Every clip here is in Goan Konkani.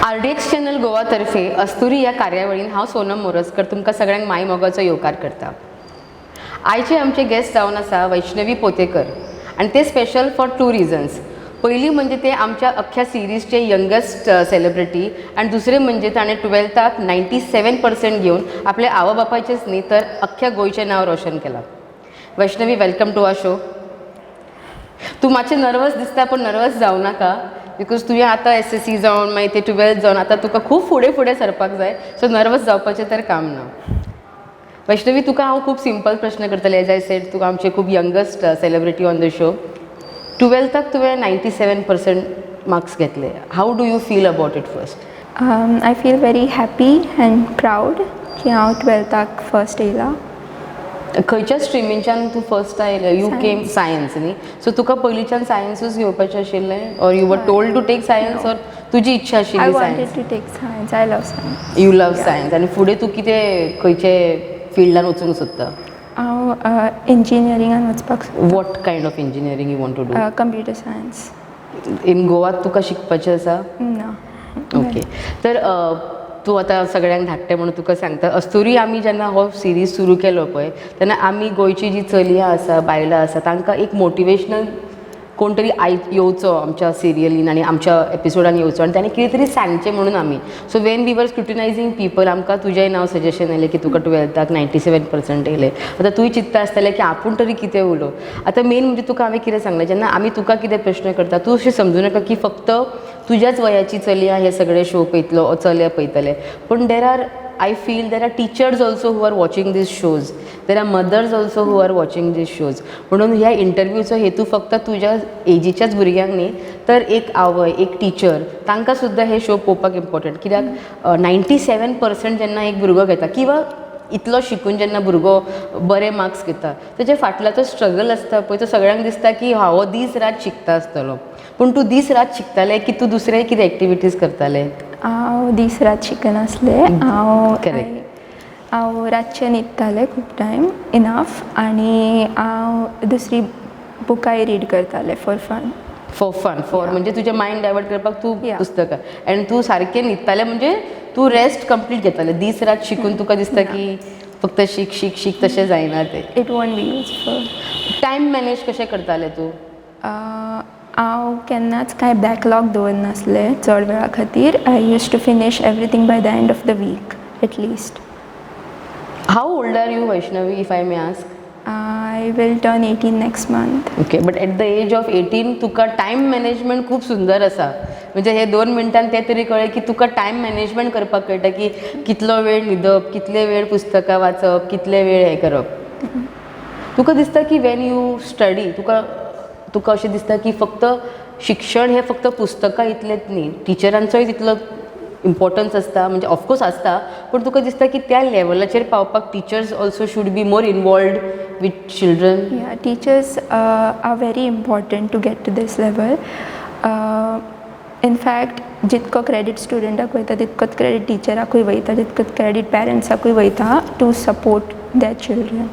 आरडीएक्स चॅनल गोवा तर्फे अस्तुरी ह्या कार्यावळीन हांव सोनम मोरजकर तुमकां सगळ्यांक माय मोगाचो येवकार करता. आयचे आमचे गेस्ट जावन आसा वैष्णवी पोतेकर आनी ते स्पेशल फॉर टू रिजन्स. पयली म्हणजे ते आमच्या अख्ख्या सिरीजचे यंगेस्ट सेलिब्रिटी आनी दुसरें म्हणजे ताणें टुवेल्थाक 97% घेवन आपल्या आवय बापायचेच न्ही तर अख्ख्या गोंयचें नांव रोशन केलां. Vaishnavi, welcome to our show. तूं मातशें नर्वस दिसता, पूण नर्वस जावं नाका, because तुवें आतां एसएससी जावन मागीर ते टुवेल्थ जावन आतां तुका खूब फुडें फुडें सरपाक जाय. सो नर्वस जावपाचें तर काम ना. वैष्णवी, तुका हांव खूब सिंपल प्रश्न करतलें. एज I said, तुका आमचे खूब youngest celebrity on the show. टुवेल्थाक तुवें 97% मार्क्स घेतले. How do you feel about it first? I feel very happy and proud की हांव ट्वेल्थाक फर्स्ट येयलां. खंयच्या स्ट्रिमींच्यान तूं फर्स्ट आयलें? You came science न्ही? सो तुका पयलींच्यान सायन्सूच घेवपाचें आशिल्लें or you were told to take science or तुजी इच्छा I आशिल्ली wanted science? To take science. I love science. You love science. आनी फुडें तूं कितें, खंयचे फिल्डान वचूंक सोदता? हांव इंजिनियरिंगान वचपाक सोदतां. What kind of engineering you want to do? Computer science. In Goa तुका शिकपाचें आसा? ना. ओके, तर तूं आतां सगळ्यांक धाकटें म्हणून तुका सांगता, अस्तुरी आमी जेन्ना हो सिरीज सुरू केलो पळय, तेन्ना आमी गोंयची जी चलयां आसा, बायलां आसा, तांकां एक मोटिवेशनल कोण तरी I येवचो आमच्या सिरियलीन आनी आमच्या एपिसोडान येवचो आनी ताणें कितें तरी सांगचें म्हणून आमी, so when we were scrutinizing people, आमकां तुजें नांव सजेशन आयलें की तुका टुवेल्थाक 97% येयले. आतां तूंय चिंत्ता आसतलें की आपूण तरी कितें उलोवं. आतां मेन म्हणजे तुका हांवें कितें सांगलें, जेन्ना आमी तुका कितें प्रश्न करता, तूं अशें समजूं नाका की फक्त तुज्याच वयाची चलयां हे सगळे शो पळयतलो, चले पळयतले, पूण there are, I feel there are teachers also who are watching these shows. There are mothers also who are watching these shows. म्हणून ह्या इंटरव्यूचो हेतू फक्त तुज्या एजीच्याच भुरग्यांक न्ही, तर एक आवय, एक टिचर, तांकां सुद्दां हे शो पळोवपाक इम्पॉर्टंट. कित्याक 97% जेन्ना एक भुरगो घेता किंवा इतलो शिकून जेन्ना भुरगो बरे मार्क्स घेता, तेजे फाटलो तो स्ट्रगल आसता पळय, तो सगळ्यांक दिसता की हा, हो दीस रात शिकता आसतलो. पूण तूं दीस रात शिकतालें की तूं दुसरें कितें एक्टिविटीज करतालें? हांव दीस रात शिकनासलें हांव. हांव रातचें न्हिदतालें खूब टायम इनफ आनी हांव दुसरी बुकांय रीड करतालें for fun. For fun, for म्हणजे तुजें मायंड डायवर्ट करपाक तूं पुस्तकां. आनी तूं सारकें न्हिदतालें, म्हणजे तूं रेस्ट कंप्लीट घेतालें. दीस रात शिकून तुका दिसता की फक्त शीक शीक शीक, तशें जायना तें. It won't be useful. Time manage कशें करतालें तूं? हांव केन्नाच कांय बॅकलॉग दवरनासलें चड वेळा खातीर. I used to finish everything by the end of the week at least. How old are you, Vaishnavi, if I may ask? I will turn 18 next month. Okay, but at the age of 18 तुका टायम मॅनेजमेंट खूब सुंदर आसा. म्हणजे हे 2 मिनटान तें तरी कळ्ळें की तुका टायम मॅनेजमेंट करपाक कळटा, की कितलो वेळ न्हिदप, कितले वेळ पुस्तकां वाचप, कितले वेळ हें करप. तुका दिसता की when you study, तुका अशें दिसता की फक्त शिक्षण हें फक्त पुस्तकां इतलेंच न्ही, टिचरांचोय तितलो इम्पॉर्टन्स आसता? म्हणजे ऑफकोर्स आसता, पूण तुका दिसता की त्या लेवलाचेर पावपाक teachers also should be more involved with children? Yeah, teachers are very important to get to this level. In fact, जितको क्रेडिट स्टुडंटाक वयता, तितकोच क्रेडिट टिचराकूय वयता, तितकोच क्रेडिट पेरंट्साकूय वयता to support their children.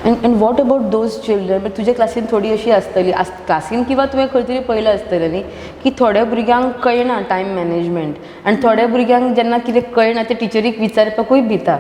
And what about those children, तुज्या क्लासीन थोडी अशी आसतली आस क्लासीन किंवा तुवें खंय तरी पळयलां आसतलें न्ही, की थोड्या भुरग्यांक कळना टायम मॅनेजमेंट आनी थोड्या भुरग्यांक जेन्ना कितें कळना ते टिचरीक विचारपाकूय भिता?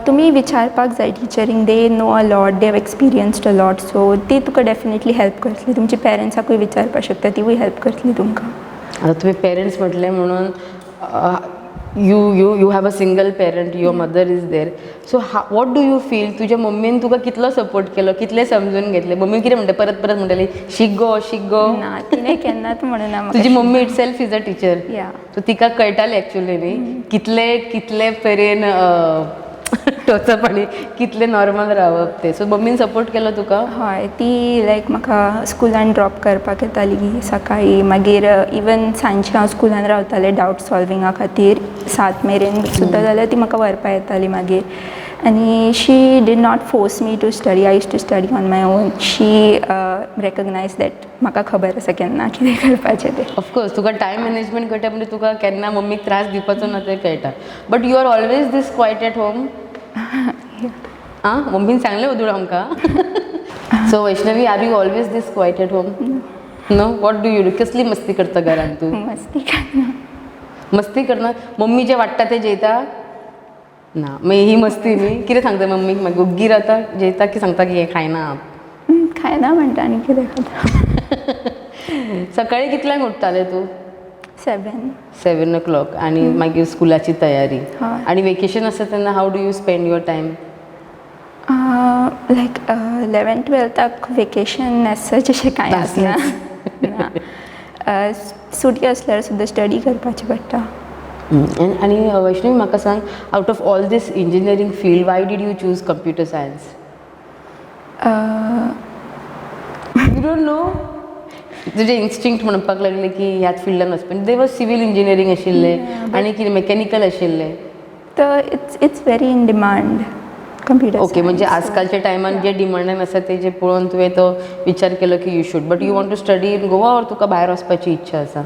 तुमी विचारपाक जाय टिचरींक. They know a lot, they have experienced a lot, so ती तुका डेफिनेटली हेल्प करतली. तुमच्या पेरंट्साकूय विचारपाक शकता, तिवूय हेल्प करतली तुमकां. आतां तुवें पेरंट्स म्हटलें म्हणून, you have a single parent, your mother is there, so what do you feel, तुज्या मम्मीन तुका कितलो सपोर्ट केलो, कितलें समजून घेतलें? मम्मी कितें म्हणटा, परत परत म्हणटाली, "शीक गो, शीक गो"? ना, तिणें केन्नाच म्हणूना म्हाका. तुजी mummy itself is a teacher. या. सो तिका कळटालें एक्चुअली न्ही, कितले कितले परेन टोचप आनी कितले नॉर्मल रावप ते. सो मम्मीन सपोर्ट केलो तुका? हय, ती लायक म्हाका स्कुलान ड्रॉप करपाक येताली सकाळीं. मागीर इवन सांजचें हांव स्कुलान रावतालें डावट सॉल्विंगा खातीर 7 मेरेन सुद्दां जाल्यार ती म्हाका व्हरपा येताली मागीर. आनी she did not force me to study. I used to study on my own. She recognize that म्हाका खबर आसा केन्ना कितें करपाचें तें. ऑफकोर्स, तुका टायम मॅनेजमेंट कळटा, म्हणजे तुका केन्ना मम्मीक त्रास दिवपाचो ना तें कळटा. But you are always this quiet at home? आं, मम्मीन सांगलें वदूळ आमकां. So Vaishnavi, are you always this quiet at home? No? What do you do? कसली मस्ती करता घरान तूं? मस्ती काय ना. मस्ती करना. मम्मी जे वाडटा ते जेयता ना? मागीर ही मस्ती न्ही. कितें सांगता मम्मीक मागीर? ओग्गी रावता, जेयता की सांगता की हें खायना हांव? खायना म्हणटा आनी कितें खाता. सकाळी कितल्यांक उठतालें तूं? 7. 7 o'clock आनी मागीर स्कुलाची तयारी. हय. आनी वेकेशन आसता तेन्ना how do you spend your time? Like 11 ट्वेल्थाक vacation as अशें कांय आसना ना. सुटी आसल्यार सुद्दां स्टडी करपाची पडटा. आनी वैष्णवी, म्हाका सांग, out of all this engineering field, why did you choose computer science? You don't know? तुजे इन्स्टिंक्ट म्हणपाक लागले की ह्याच फिल्डान वचपाक. There was civil engineering आशिल्लें आनी कितें मेकॅनिकल आशिल्लें. तर it's very in demand, computer. Okay, म्हणजे आजकालच्या टायमान जे डिमांडान आसा ते जे पळोवन तुवें तो विचार केलो की you should. But you want to study in Goa or तुका भायर वचपाची इच्छा आसा?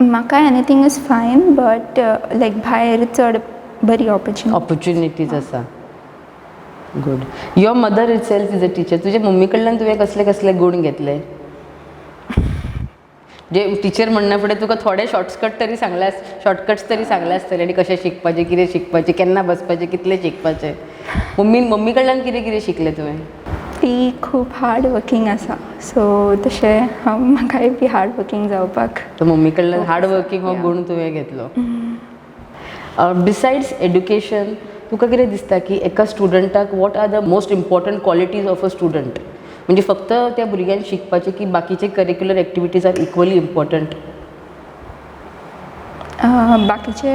म्हाका anything is fine, but like भायर चड बरी ऑपॉर्च्युनिटी. ऑपॉर्च्युनिटीज आसा. Good. Your mother itself is a teacher. तुज्या मम्मी कडल्यान तुवें कसले कसले गूण घेतले? जे टिचर म्हणना फुडें तुका थोडे शॉर्टकट तरी सांगले, शॉर्टकट्स तरी सांगले आसतले आनी कशें शिकपाचें, कितें शिकपाचें, केन्ना बसपाचें, कितलें शिकपाचें. मम्मी कडल्यान कितें कितें शिकलें तुवें? ती खूब हार्ड वर्कींग आसा, सो तशें हांव म्हाकाय बी हार्ड वर्कींग जावपाक. तर मम्मी कडल्यान हार्ड वर्कींग हो गूण तुवें घेतलो. बिसायड्स एड्युकेशन, तुका कितें दिसता की एका स्टुडंटाक what are the most important qualities of a student? म्हणजे फक्त त्या भुरग्यान शिकपाचें की बाकीचे curricular activities are equally important? बाकीचे,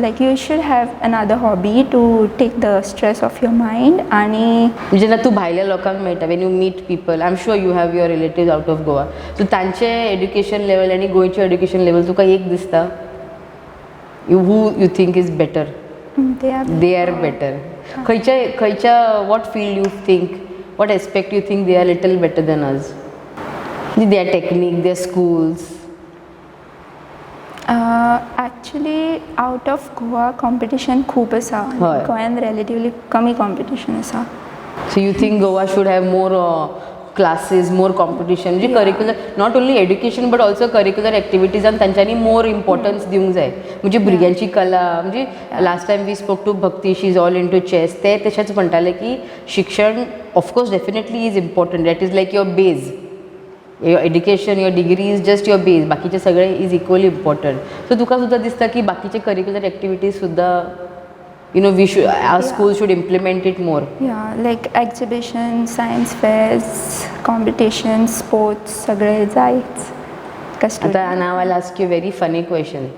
like you should have another hobby to take the stress off your mind आनी म्हणजे जेन्ना तूं भायल्या लोकांक मेळटा, when you meet people, I am sure you have your relative out of Goa, so तांचें एड्युकेशन लेवल आनी गोंयचें एड्युकेशन लेवल तुका एक दिसता? You who you think is better? They are. They are better. खंयच्या खंयच्या, what field you think, what aspect you think they are little better than us, their technique, their schools? Actually, out of Goa competition खूब आसा. हय. गोंयान रिलेटिवली कमी कॉम्पिटिशन आसा. So you think Goa should have more classes, more competition, म्हणजे curricular, not only education but also curricular एक्टिविटीजान तांच्यांनी मोर इम्पॉर्टन्स दिवंक जाय. म्हणजे भुरग्यांची कला, म्हणजे last time we spoke to Bhakti, she is all into chess. ते तशेंच म्हणटाले की शिक्षण of course definitely is important, that is like your base, your education, your degree is just your base, बाकीचे सगळे is equally important. सो तुका सुद्दां दिसता की बाकीचे करिक्युलर एक्टिविटीज सुद्दां we should, our school should implement it more? Yeah, like exhibition, science fairs, competition, sports सगळे जायच. आता now I'll ask you a very funny question.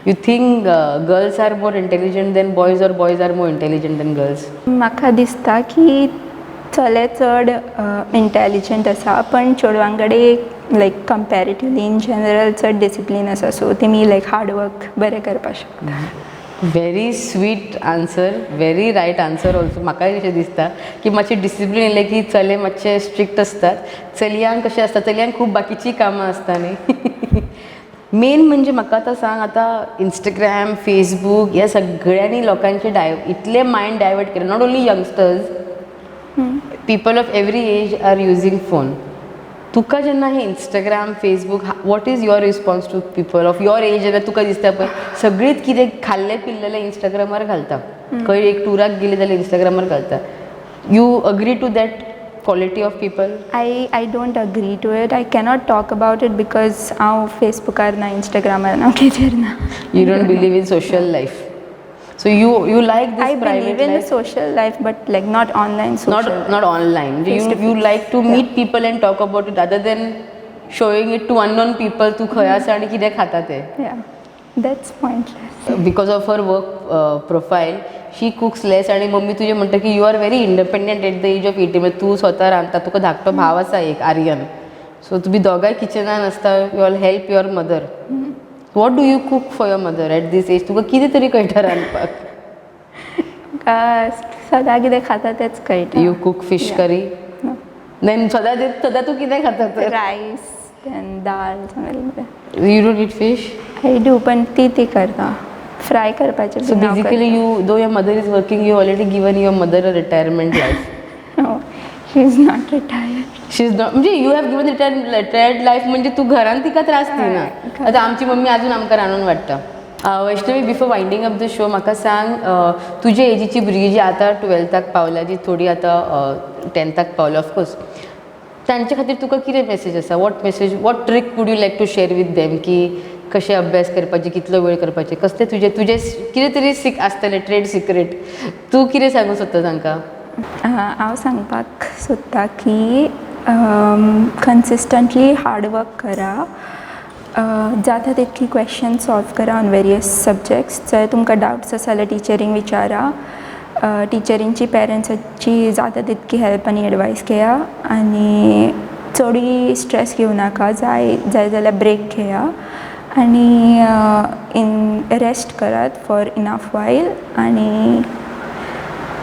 You think girls are more intelligent than boys or boys are more intelligent than girls? म्हाका दिसता की चले चड इंटेलिजंट आसा, पण चेडवां कडेन लायक कम्पॅरेटिवली इन जनरल चड डिसिप्लीन आसा, सो तेमी लायक हार्डवर्क बरें करपाक शकता. Very sweet answer, very right answer also. म्हाकाय अशें दिसता की मातशें डिसिप्लीन येयलें की चले मातशे स्ट्रिक्ट आसतात. चलयांक कशें आसता, चलयांक खूब बाकीचीं कामां आसता न्ही. मेन म्हणजे म्हाका आतां सांग, आतां इंस्टाग्राम, फेसबूक ह्या सगळ्यांनी लोकांचे डाय इतलें मायंड डायवर्ट केलें. Not only youngsters, people of every age are using phone. तुका जेन्ना हे Instagram, Facebook, what is your response to people of your age? जेन्ना तुका दिसता पळय, सगळींच कितें खाल्लें पिल्लेलें इंस्टाग्रामार घालता, खंय एक टुराक गेली जाल्यार इंस्टाग्रामार घालता, you agree to that quality of people? I don't agree to it. I cannot talk about it because हांव फेसबुकार ना, इंस्टाग्रामार ना, कितेर ना. You don't believe in social life, so you like I this believe private in the life? Social life, but like not online not social. Not online. Face you to you face. Like to meet people and talk about it rather than showing it to unknown people तू खंय आसा आनी कितें खाता तें. Yeah, that's pointless. Because of her work profile, she cooks less. आणि मम्मी तुझे म्हणटा की you are very independent at the age of 18, म्हणजे तूं स्वता रांदता. तुका धाकटो भाव आसा एक, आर्यन, सो तुमी दोगांय किचनान आसता. You all help your mother. What do you cook for your mother at this age? तुका कितें तरी कळटा रांदपाक. म्हाका सदां कितें खाता तेंच कळटा. You cook fish curry? No. Then सदां सदां तूं कितें खाता तर? Rice, then dal, something. You don't eat fish? I do, पण ती ती करता, फ्राय करपाचें. So basically you, though your mother is working, you already given your mother a retirement life. She is not retired. She is not, म्हणजे you have given retired life, म्हणजे तू घरान तिका त्रास दिना. हय. आतां आमची मम्मी अजून आमकां रांदून वाडटा. Vaishnavi, before winding up the show म्हाका सांग, तुजे एजीची भुरगीं जी आतां टुवेल्थाक पावल्या, जी थोडी आतां टेंथाक पावल्या, ऑफकोर्स तांचे खातीर तुका कितें मेसेज आसा? What message, what trick would you like to share with them की कशें अभ्यास करपाचे, कितलो वेळ करपाचे, कसले तुजे तुजे कितें तरी सिक आसतलें ट्रेड सिक्रेट, तूं कितें सांगूंक सोदता तांकां? हांव सांगपाक सोदता की कन्सिस्टंटली हार्डवर्क करा, जाता तितकी क्वेश्चन सॉल्व करा ऑन वेरियस सब्जेक्ट्स. जर तुमकां डावट्स आसा जाल्यार टिचरींक विचारा, टिचरींची पेरंट्साची जाता तितकी हेल्प आनी एडवायस घेया आनी चडूय स्ट्रेस घेवं नाका. जाय जाय जाल्यार ब्रेक घेया आनी इन रेस्ट करात फॉर इनफ वायल आनी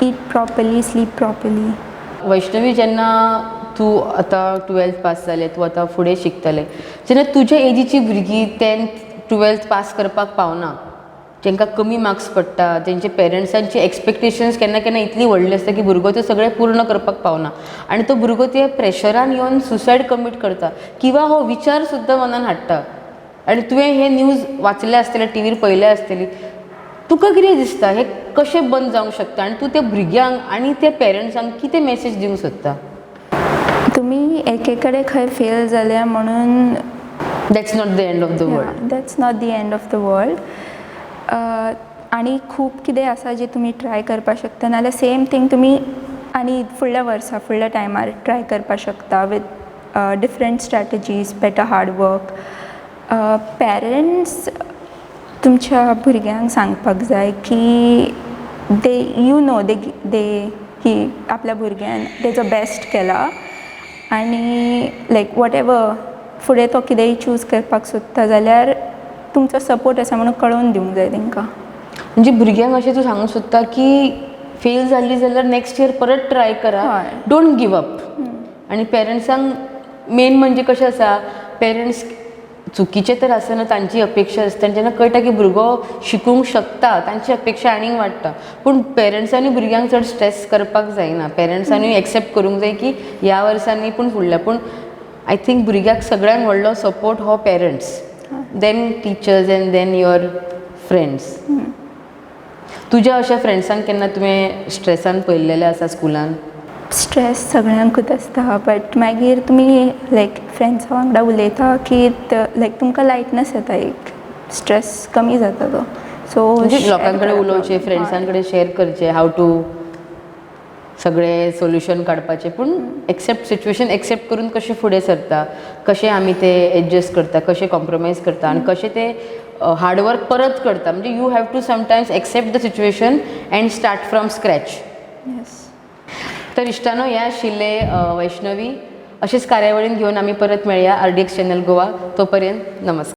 eat properly, sleep properly. Vaishnavi, जेन्ना तूं आतां टुवेल्थ पास जालें, तूं आतां फुडें शिकतलें, जेन्ना तुज्या एजीची भुरगीं टेंथ टुवेल्थ पास करपाक पावना, तांकां कमी मार्क्स पडटा, तेंच्या पेरंट्सांची एक्सपेक्टेशन्स केन्ना केन्ना इतली व्हडली आसता की भुरगो त्यो सगळें पूर्ण करपाक पावना आनी तो भुरगो त्या प्रेशरान येवन सुसायड कमीट करता किंवा हो विचार सुद्दां मनान हाडटा, आनी तुवें हे न्यूज वाचले आसतले, टिवीर पळयले आसतली, तुका कितें दिसता हें कशें बंद जावंक शकता आनी तूं त्या भुरग्यांक आनी त्या पेरंट्सांक कितें मेसेज दिवंक सोदता? तुमी एके कडेन खंय फेल जाल्या म्हणून that's not the end of the world. That's not the end of the world. आनी खूब कितें आसा जें तुमी ट्राय करपाक शकता, नाल्यार सेम थींग तुमी आनी फुडल्या वर्सा फुडल्या टायमार ट्राय करपाक शकता with different strategies, better hard work. Parents तुमच्या भुरग्यांक सांगपाक जाय की they you know they they की आपल्या भुरग्यान तेजो बेस्ट केला आनी लायक what ever फुडें तो कितेंय चूज करपाक सोदता जाल्यार तुमचो सपोर्ट आसा म्हणून कळोवन दिवंक जाय तांकां. म्हणजे भुरग्यांक अशें तूं सांगूंक सोदता की फेल जाली जाल्यार नेक्स्ट इयर परत ट्राय करा, don't give up. आनी पेरंट्सांक मेन म्हणजे कशें आसा, पेरंट्स चुकीचें तर आसना, तांची अपेक्षा आसता आनी जेन्ना कळटा की भुरगो शिकूंक शकता तांची अपेक्षा आनीक वाडटा, पूण पेरंट्सांनी भुरग्यांक चड स्ट्रेस करपाक जायना. पेरंट्सांनी एक्सेप्ट करूंक जाय की ह्या वर्सांनी पूण फुडल्या, पूण I think भुरग्याक सगळ्यांत व्हडलो सपोर्ट हो parents, then teachers and then your friends. तुज्या अशा फ्रेंड्सांक केन्ना तुवें स्ट्रेसान पळयल्लेलें आसा स्कुलान? स्ट्रेस सगळ्यांकूच आसता, बट मागीर तुमी लायक फ्रेंड्सा वांगडा उलयता की लायक तुमकां लायटनस येता, एक स्ट्रेस कमी जाता तो. सो म्हणजे लोकां कडेन उलोवचें, फ्रेंड्सां कडेन शेअर करचें, हाव टू सगळे सोल्युशन काडपाचें, पूण एक्सेप्ट सिच्युएशन एक्सेप्ट करून कशें फुडें सरता, कशें आमी ते एडजस्ट करता, कशें कॉम्प्रोमायज करता आनी कशें ते हार्डवर्क परत करता. म्हणजे you have to sometimes accept the situation and start from scratch. तर इश्टानो, हें आशिल्लें वैष्णवी. अशेंच कार्यावळीन घेवन आमी परत मेळया RDX channel Goa. तोपर्यंत नमस्कार.